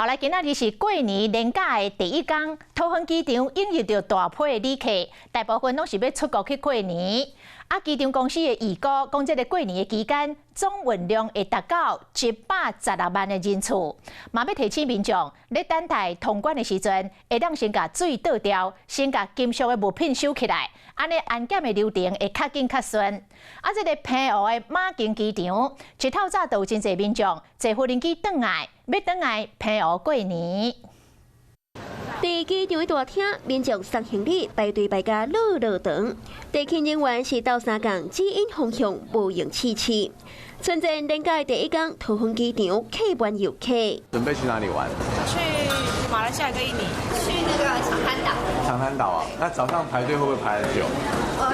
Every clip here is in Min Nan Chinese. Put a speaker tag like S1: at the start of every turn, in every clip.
S1: 好來，今仔日是過年連假的第一工，桃園機場湧入著大批的旅客，大部分攏是欲出國去過年。啊，機場公司的預估講，這个過年的期間總運量會達到116萬的人次。嘛欲提醒民眾，咧等待通關的時陣，會當先共水倒掉，先共金屬的物品收起來，按呢安檢的流程會較緊較順。啊，這个澎湖的馬公機場，一透早就有真濟民眾坐無人機轉來，欲轉來澎湖過年。
S2: 佇機場的大廳，民眾送行李排隊排甲落落長。地勤人員是鬥相共指引方向，無閒試試。春節連假第一工，桃園機場客滿遊客。
S3: 準備去哪裡玩？
S4: 去馬來西亞跟印尼。
S5: 去那個長灘島。
S3: 長灘島啊？那早上排隊會不會排很久？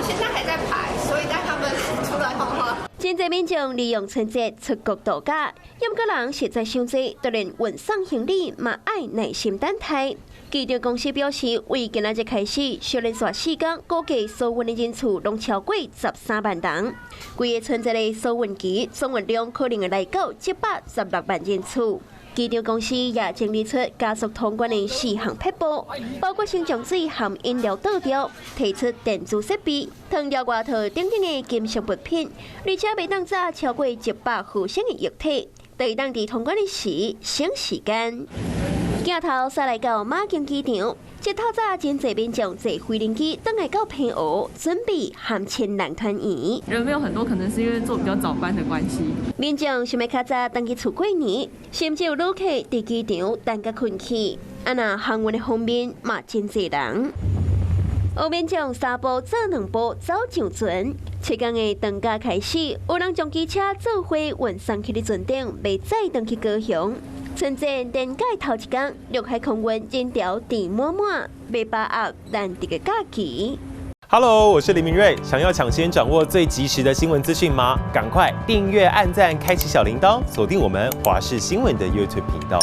S5: 現在還在排，所以帶他們出來晃晃。
S2: 真濟民眾利用春節出國度假，毋過人實在傷濟，就連運送行李嘛愛耐心等待。機場公司表示，為今仔日開始，小連續4工，估計所運的人次攏超過13萬人。規個春節的疏運期總運量可能會來到116萬人次。機場公司也整理出加速通關的四項撇步，包括先將水含飲料倒掉，提出電子設備、糖料外套等等的金屬物品，而且袂當載超過100毫升的液體，會當佇通關的時省時間。鏡頭煞來到馬公機場，這透早真濟民眾坐飛行機轉來到澎湖，準備和親人團圓。
S6: 人沒有很多，可能是因為坐比較早班的關係。
S2: 民眾想欲較早轉去厝過年，甚至有旅客佇機場等甲睏去。啊，若航運的方面嘛真濟人。有民眾三步做兩步走上船，7工的長假開始，有人將機車做伙運送去的船頂，欲再轉去高雄。春節連假頭一工，陸海空運人潮填滿滿，欲把握難得的假期。
S7: Hello，我是林明瑞，想要搶先掌握最及時的新聞資訊嗎？趕快訂閱、按讚、開啟小鈴鐺，鎖定我們華視新聞的 YouTube 頻道。